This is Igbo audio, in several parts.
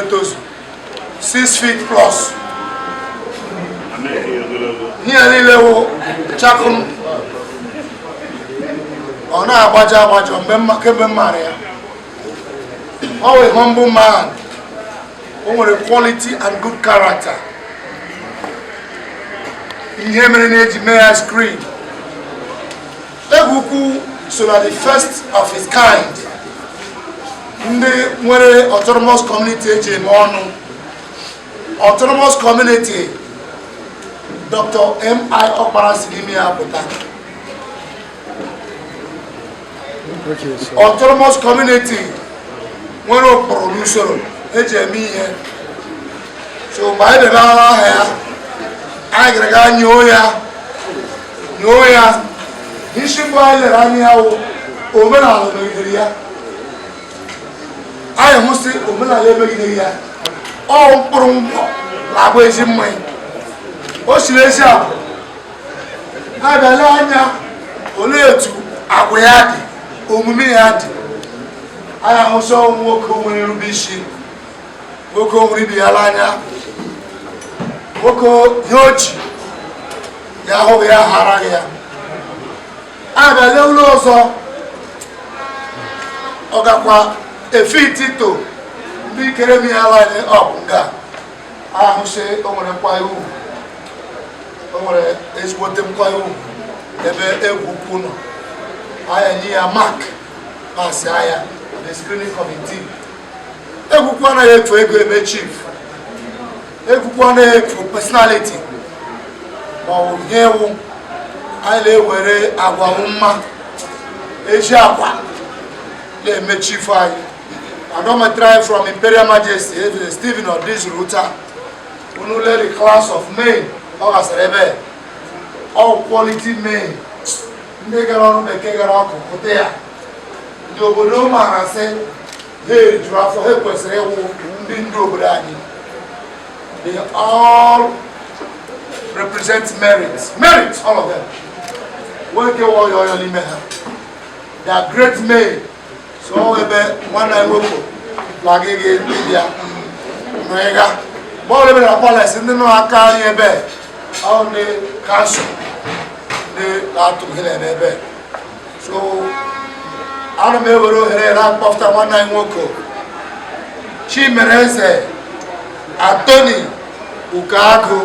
Etozu 6 feet plus, ihe niile wụ chakụm. Ọ na-agbajọ agbajọ mgbe kemgbe m mara ya. Ọ wụ humble man. O nwere quality and good character. Ihe mere na-eji mee ya screen, Egwu Ukwu so na the first of its kind ndị nwere autonomous community eji eme ọnụ, autonomous community Dr. M.I. Ọkpara si n'ime ya pụta, autonomous community nwere ụkpụrụ na usoro eji eme ihe. So mgbe anyị bịara aha ya, anyị gara gaa nyoo ya, nyoo ya. Isi mbụ anyị lere anya ya wụ omenala megidere ya. Anyị hụsị omenala emegideghị ya. Ọ mkpụrụ ngwọ na-agba ezi mmanya, o siri ezi agwa. Anyị bịa lee anya olee etu agwa ya dị, omume ya dị. Anyị ahụsị nwoke nwere nrube isi, nwoke nwere ibe ya anya, nwoke ihe ochi ya ahụghị ya haraghị ya. A bịa lee ụlọ ọzọ, ọ gakwa efiti to ndị kere m ya line up nga ahụ, sị o nwere nkwanye ugwu, o nwere ezigbote nkwanye ugwu ebe Egwu Ukwu nọ. Anyị enye ya mark pass ya the screening committee. Egwu Ukwu anaghị efu ego eme chief. Egwu Ukwu anaghị efu personality ma ọ bụ ihe ewu. Anyị na-ewere agwa mma, ezi agwa na-eme chief anyị. Adometry anyị from Imperial Majesty Eze Stephen Odizuru taa. Unu lee the class of men ọ gasịrị ebe, all quality men, ndị gara ọrụ bekee, gara ọkụ pụta ya. Ndị obodo maara sị ha ejuru afọ, ha kwesịrị ịwụ ndị ndu obodo anyị. They all represent merit, merit, all of them. Nwoke wụ ọyọ ọyọ n'ime ha. They are great men. So ebe nwanne anyị nwoke na-agaghị ịbịa nọịga bọọlụ ebe na palace, ndị nọ aka anyị ebe ọ ndị council, ndị na-atụ ihe na-eme ebe. So ana m ewere ohere na-akpọpụta nwanne anyị nwoke Chimereze Anthony Ukeagụ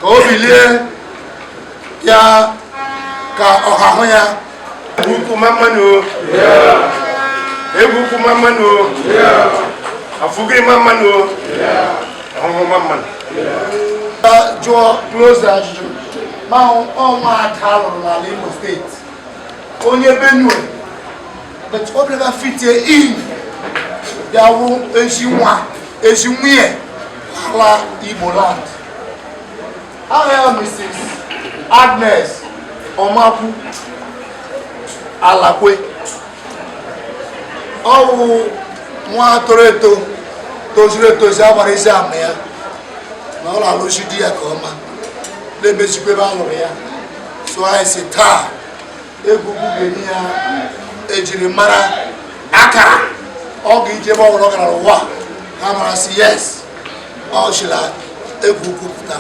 ka o bilie ya ka ọha hụ ya. Egwu Ukwu mma mma nụ o. Egwu Ukwu mma mma nụ o. Afugiri mma mma nụ o. Ọhụhụ mma mma nụ. Jụọ close ajụjụ ma ọnwa ada lụrụ n'ala Imo Steeti, onye Benue, but ọ bịara fit in, bịa wụ ezi nwa, ezi nwunye ala Igbo land. Aha ya Mrs. Agnes Ọmakwu Alakwe. Ọ wụ nwa toro eto, tozuru etozu, agbara ezi ama ya na ọ na-alụchi di ya ka ọma, na-emezikwa ebe a lụrụ ya. So anyị si taa Egwu Ukwu ga-enye ya ejiri mara akara ọ ga-ije ebe ọ bụla ọ gara n'ụwa, ha mara si yes, ọ chịla Egwu Ukwu pụta.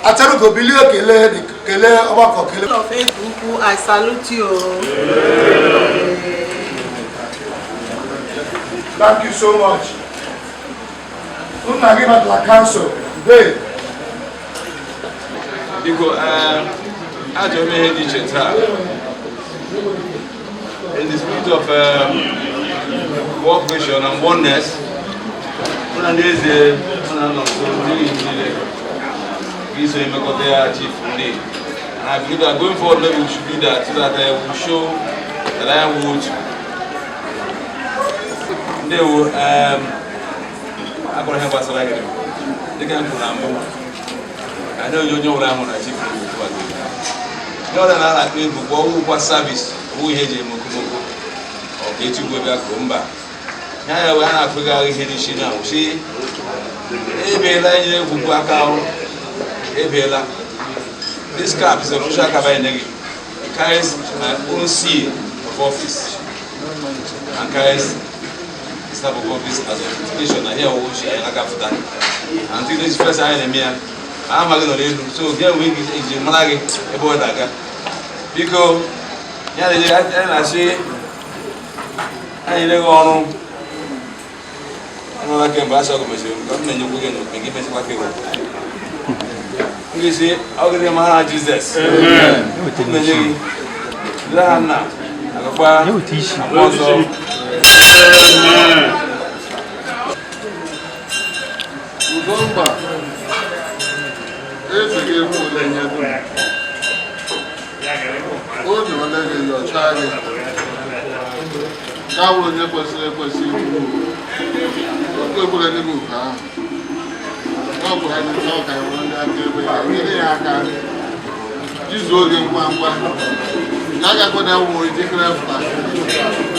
Acharugo, bilie, kelee, kelee ọgbakọ, kelee. Of Egwu Ukwu, I salute you. Thank you so much. Nna gị batara council today. Biko, achọrọ m ihe dị iche taa. In the spirit of cooperation and oneness, mụ na ndị eze mụ na nọ nso, ndị enyi m niile ga-eso emekọta ya chief ndị. And I believe that going forward, maybe we should do that so that we show that I am otu. Ndewo, akọrọ ihe gbasara gị dịka m kwuru na mbụ. Anyị onye onye ọbụla ahụ na chief egwu ihe ọbụla na akpọ egwu kwa ọwụkwa service, ọwụ ihe eji eme okomoko ọ ka echigwe bịa kụọ mba ya ya wee a na-afụga ihe n'isi na si ebiela enyere Egwu aka ahụ ebiela. This cap is official cap anyị nye gị. It carries my own seal of office and carries the Stamp of office as authentication na here ochi anyị na-agafụta and this first anyị na-eme ya amaghị nọ n'elu so gị enwe ike iji mara gị ebe ọ na-aga biko ya na-enye anyị na-asị anyị nyere gị ọrụ anụla kemgbe asị ọgụ mechiri m ka m na-enyekwu gị n'okpe gị mechikwa ka ewu m ga-esi ọ gịrị ma ha Jizọs m na-enye gị ndị ha nna agakwa agba ọzọ. Ugomba, eze ga-ekwu ole nye dum. Onye ole gị yọchaa gị. Ka wụrụ onye kwesịrị ekwesị ikwu. Okwu ekwere gị nke ahụ. Ọ gwara gị chọọ ka wụrụ ndị aka ebe ya nyere ya aka. Jizuo gị ngwa ngwa. Nke agakwana wụ ejikere fụta.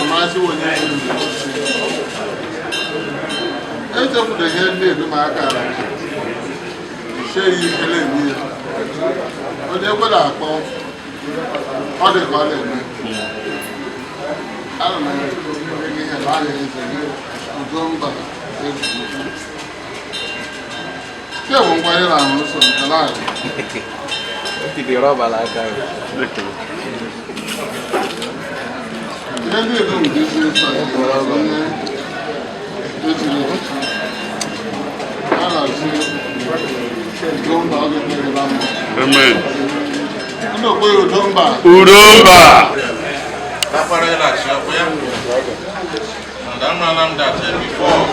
Amarasị onye echefuru ihe ndị edumaka sie ya ike na-eme ya onye ekwela akpọ ọ dị ka ọ na-eme ana m enye ihe na ahịa eze gị Ugomba egwu nke bụ nkwanye na ahụ nsọ nke laanyị. Ihe ndị edum dị isi nsọ onye echiri echichi a na-asị Ugomba ọ ga-ekpere na mma. Amen. Ndị okpere Ugomba. Udomba. Takwara ịlaghachi ọkụ ya. And amara m that before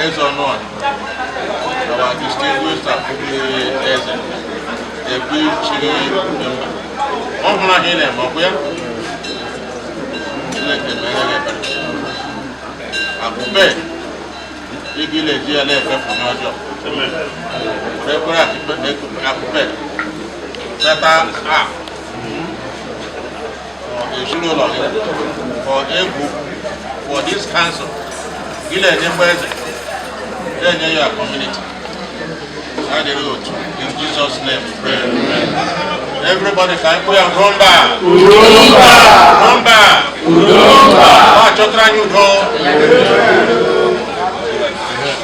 Eze Ọnụọha, our distinguished Akụkụ Eze, Ebu chiri member. Ọ hụrụ ahụ ị na-eme ọkụ ya? Chineke mere gị ebere. Akụpe, ị ga na-eji ya na-efefu n'ọjọọ. Were ekwere akụpe, teta a for ezinụlọ gị, for egwu, for this council, gị na-enyekwa eze, na-enye ya community. Adịrị otu. In Jesus' name we pray. Everybody ka anyị kpụ ya Ugomba. Udomba. Ugomba. Udomba. Ọ chọtara anyị udo.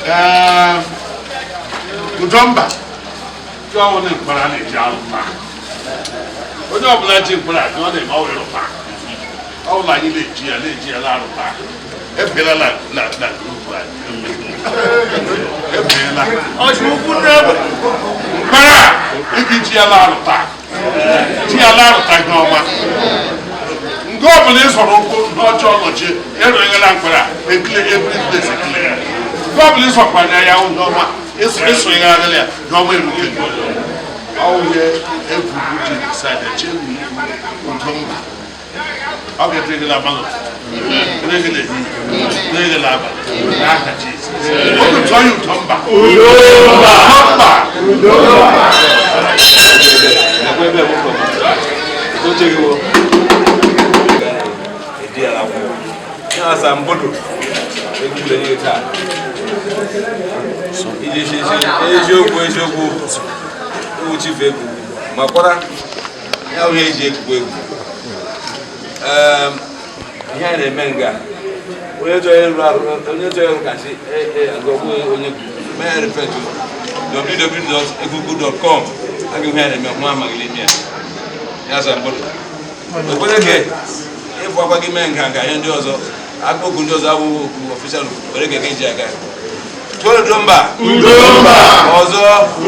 Ee, Ugomba, ndị ọwụ na mkpara na-eji arụta onye ọbụla ji mkpara ka ọ na-eme ọwụ ịrụta ọ bụla anyị na-eji ya na-arụta ebiela na na na group anyị ebiela mkpara igi ji ya na-arụta ji ya na-arụta ihe ọma nke ọbụla ị zọrọ ụkwụ n'ọjọọ nọchie erughịla mkpara ekele every place ekele ya nke ọbụla ị zọkwara ya ihe ọma ịsụghịgharịla ya ihe ọma erute gị ọwụ ihe egwugwu ji decide chewu Ugomba ọ ga-edere abalị dịrị gị n'ehihie dịrị gị n'abalị n'aha Jizọs unu tụọ ya Ugomba. Udomba. Ugomba. Ekwe ebe m kọ. Oche gị wo. Edi ala akwụkwọ. Ya asambodo. Egwu lenye gị taa. Iji ṣe ṣe eziokwu eziokwu ewu chifu egwu makwara ya bụ ihe eji egwu egwu. Ihe anyị na-eme nga onye chọrọ ịrụ arụ onye chọrọ ịrụ kasị agụgụ onye mee refer to www.egugu.com a ga-ehụ ya na-eme hụ amaghị ime ya ya asambodo. Okwere ka ịfụ akwa gị mee nka nka ihe ndị ọzọ akpụkpọ ndị ọzọ abụghị okwu official were ka eji aga tụọ Udomba. Udomba. Ọzọ.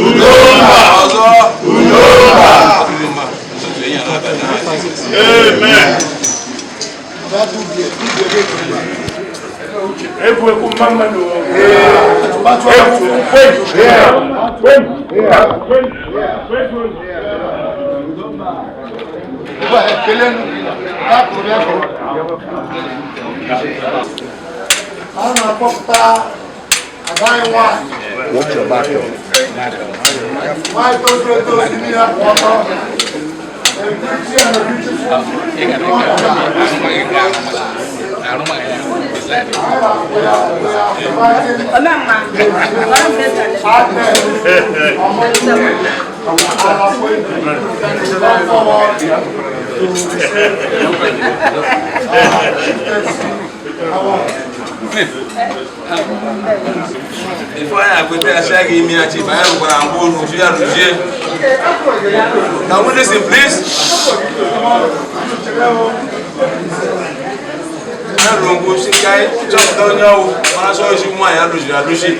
Udomba. Ọzọ. Udomba. Ọdịmma ụtụtụ ehihie na abalị n'aha Jizọs. Amen. Egwu ekwu mma mmadụ. Egwu kwe. Kwe. Kwe. Kelenu, bịakụrụ bịakụrụ. A na-akpọpụta ada anyị nwanyị. Nwanyị tozuru etozu n'ihe kwụ ọtọ. A pretty and a beautiful mother. We are providing Agnes Omotu to come forward to receive chieftaincy. Before anyị akweta ya shia gị imi ya chief, anyị rụkwara ngwa olu ya rụzie. Can we listen, please? Anyị rụrụ ngwa osi ka anyị chọpụta onye ọwụ mara sọ ezi nwaanyị alụziri alụzi.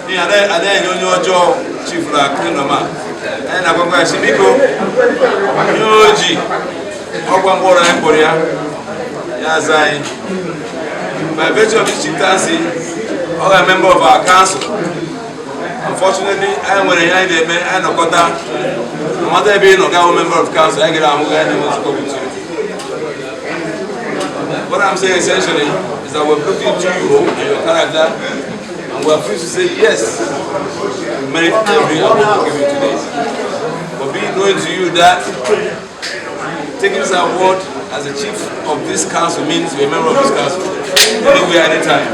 N'ihi ada enye onye ọjọọ chief na kingdom a. Anyị na-agwakwa ya sị biko, ihe o ji ọgwa mkpọrọ anyị kpọrọ ya, ya aza anyị. By virtue of this chieftaincy, all a member of our council. Unfortunately, I nwere ihe anyị na-eme, anyị nọkọta, no matter ebe ị nọ gawo member of council, anyị gara ahụ anyị na-enwe nzukọ with you. What I'm saying essentially is that we've looked into you and your character, and we're free to say yes, you merit every award we give you today. But be it known to you that taking this award as a chief of this council means you're a member of this council, anywhere, anytime.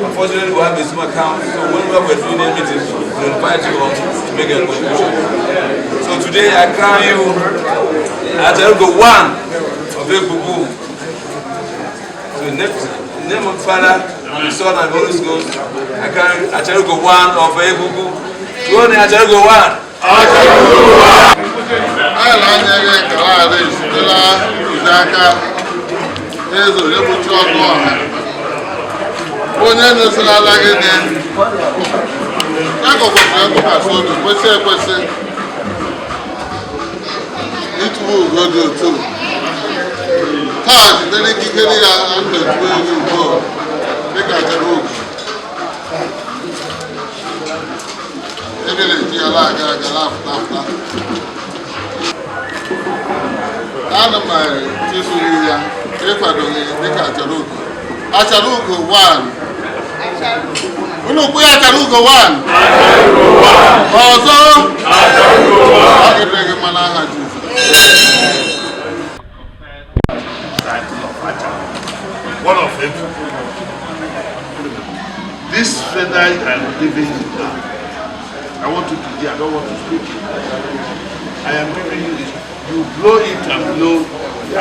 Unfortunately, we have a Zoom account, so whenever we're doing any meeting, we invite you on to make a contribution. So today, I crown you Acharugo one of Egbugu. So in the name of the Father, and the Son, and the Holy Ghost, I crown you Acharugo one of Egbugu. You want Acharugo one? Acharugo one! Anyị na-anya gị ekele ala site na ntụziaka eze onye ọnụ ọha onye na-esirala gị dị ya ka kwesịrị ntụkwasị obi kwesị ekwesị ịtụba ugo dị otu taa site n'ikikere ya a na-etu elu ugo dịka achara ugo ebe na-eji ya na-aga aga na-apụta apụta. Ana m chịsụrụ ya ịkwadoghị dịka achara ugo. Achara ugo 1. Unu kwụ ya achara ugo 1. Ọzọ ọ ga-edere gị mma n'aha Jizọs. One of them. This feather I'm giving you now, I want you to hear, I don't want to speak it. I am giving you this. You blow it and blow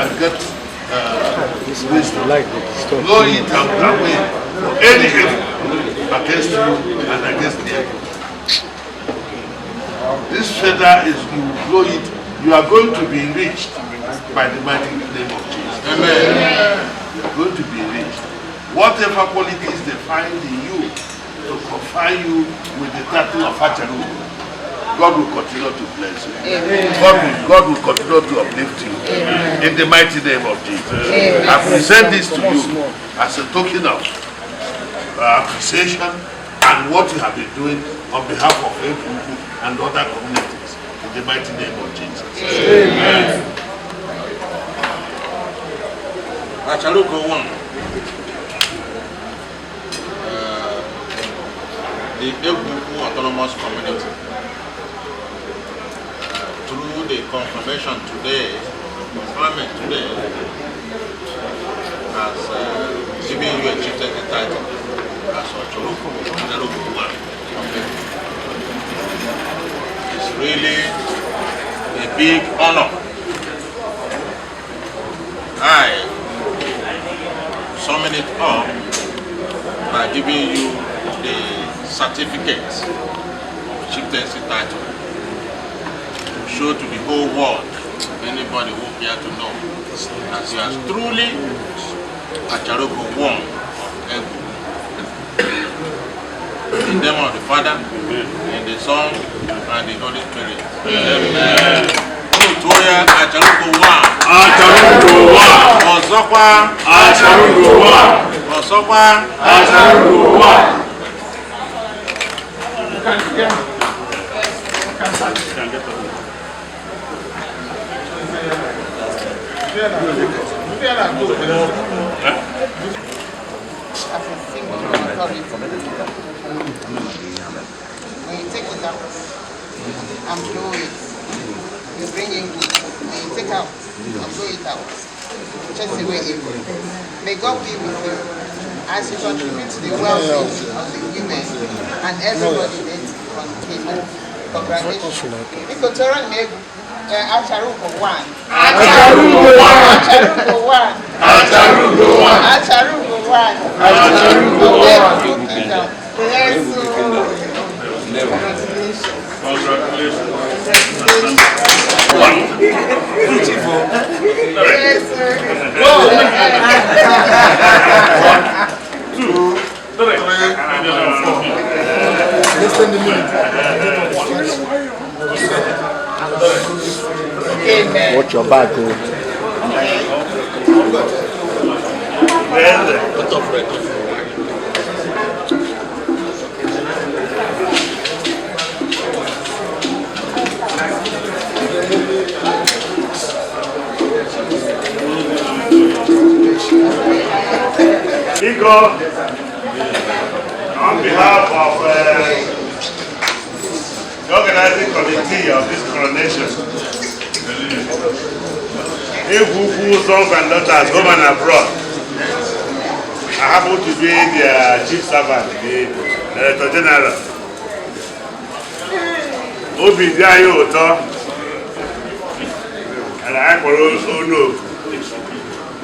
and get wisdom. Blow it and away for any evil against you and against the evil. This feather is, you blow it, you are going to be enriched by the mighty name of Jesus. Amen. You are going to be enriched. Whatever qualities they find in you to confine you with the title of Acharugo, God will continue to bless you. Amen. God will continue to uplift you. Amen. In the mighty name of Jesus. Amen. I present this to you as a token of appreciation and what you have been doing on behalf of Egbugu and other communities. In the mighty name of Jesus. Amen. Acharugo 1. The Egbugu Autonomous Community, through the confirmation today, confirming today, has given you a chieftaincy title as Acharugo 1. It's really a big honor. I summing it up by giving you the certificate of chieftaincy title to show to the whole world, anybody who care to know, that you are truly Acharugo 1 of Egbu. In the name of the Father, and the Son, and the Holy Spirit. Amen. Acharugo 1. Acharugo 1. Ọzọkwa. Acharugo 1. Ọzọkwa. Acharugo 1. As a single authority. When you take it out and blow it, you bring in good. When you take out and blow it out, chase away evil. May God be with you as you contribute to the well-being of the women and everybody in kingdom. Congratulations. Biko tọrọ na egwu Acharugo 1. Acharugo 1. Acharugo 1. Acharugo one. Acharugo one. Acharugo one. Kingdom. Yes, congratulations. Congratulations. Yes, sir. Two, three, four. Listen to me. Amen. Watch your back, oh. Biko, on behalf of the organizing committee of this coronation, Egwukwu sons and daughters home and abroad, I happen to be their chief servant, the Director General. Obi dị anyị ụtọ, na anyị kpọrọ onu oku,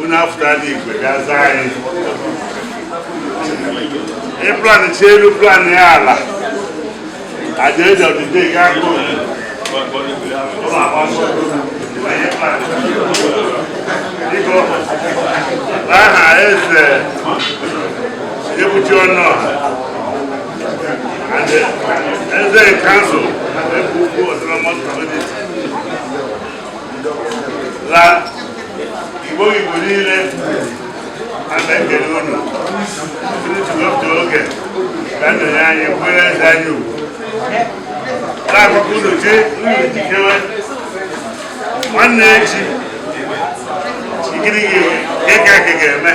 unu afụtala igwe bịa zaa anyị. Ị plan chi elu plan ya ala. At the end of the day, gaa kpọọ ụlọ agba mbọ. Biko, n'aha eze Ebuchi Ọnụọha and the eze council Egwukwu Autonomous Community la Igbo Igbo niile a na-ekele unu tutu oge ka nnọnye anyị kwere eze anyị ugwu na-akwakọ unu jee unu jikewe nwanne echi ikiri gị ka eke ga-eme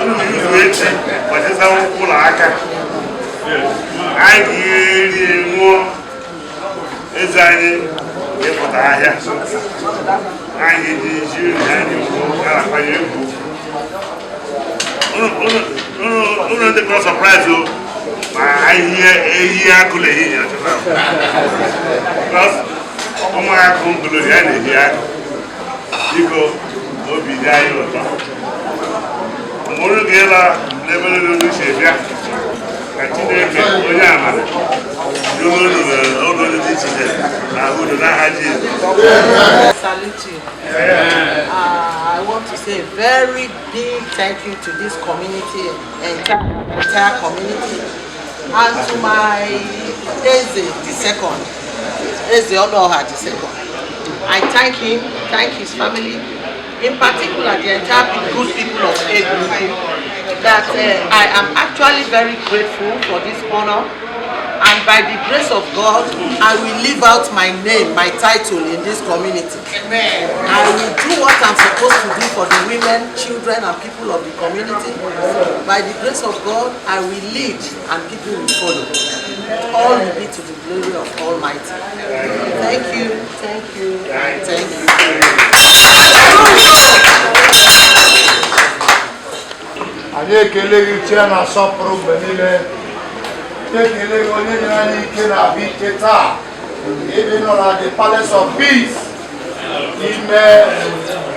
unu yuzu echi gbachisa ụlọ aka anyị ga-eri ṅụọ eze anyị ịpụta ahịa anyị ji ji anyị na-akwanye egwu unu ndị kọrọ surprise o ma ahịhịa ehi agụ na ehihie ọchụta because ụmụ agụ ngolo ya na-ehi agụ. Biko, obi dị anyị ụtọ mgbe unu ga-ịla n'ebe niile unu si bịa ka Chineke onye amara duru unu n'ụlọ unu dị iche iche na ahụ unu n'aha Jizọs. Salute you. I want to say a very big thank you to this community, entire community, and to my Eze the second, Eze Onoha the second. I thank him, thank his family, in particular the entire good people of Egwukwu, that I am actually very grateful for this honor. And by the grace of God, I will live out my name, my title in this community. Amen. I will do what I'm supposed to do for the women, children, and people of the community. By the grace of God, I will lead and people will follow. All will be to the glory of Almighty. Thank you, thank you, and thank you. Anyị ekele gị chie na asọpụrụ mgbe niile. Ekele gị onye nyere anyị ike na ahụ ike taa ịdị nọ na the Palace of Peace ime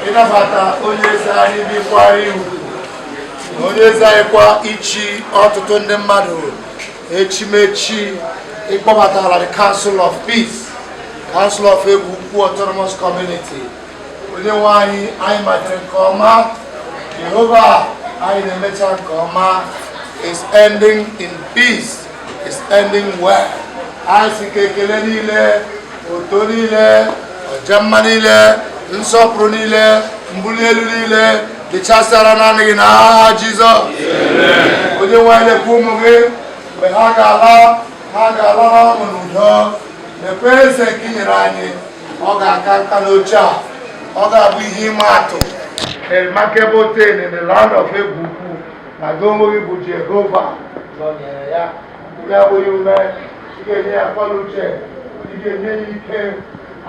ịnabata onye eze anyị bikwara iwu na onye eze anyị kwa ichi ọtụtụ ndị mmadụ echimechi ịkpọbatara the Council of Peace, Council of Egwukwu Autonomous Community. Onye nwe anyị, anyị matara nke ọma. Jehova, anyị na-emecha nke ọma, is ending in peace, is ending well. Anyị sị ka ekele niile, oto niile, ọjamma niile, nsọpụrụ niile, mbuli elu niile dịchasịara naanị gị n'aha Jizọs. Onye nwe anyị, lekwa ụmụ gị mgbe ha ga-ala, ha ga-ala n'ọṅụ n'udo. Lekwa eze nke i nyere anyị, ọ ga-aka nka n'oche a, ọ ga-abụ ihe ịma atụ, a remarkable thing in the land of Egwukwu, na gị onwe gị bụ Jehova nọnyere ya. Ị ga-abụghị ume, ị ga-enye ya akọla uche, ị ga-enye ya ike.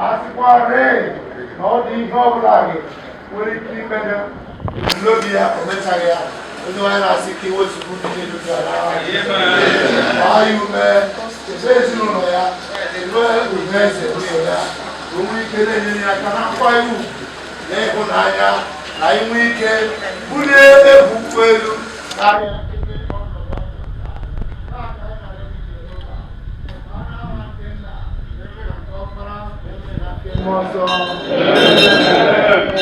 A sịkwarị na ọ dị ihe ọbụla gị nwere ike ime na ebumnobi ya o mechaghị ya, onye nwanyị na-asị ka iwezuga ndị na-eduga ya n'agha. Gbaa ya ume, chebe ezinụlọ ya, chebe ume eze nwunye ya, ka o nwee ike na-enyere ya aka na nkwanye ugwu na ịhụnanya. Ka anyị nwee ike bulie egwu ukwu elu karịa ebe ọnọdụ Mmụọ Nsọ.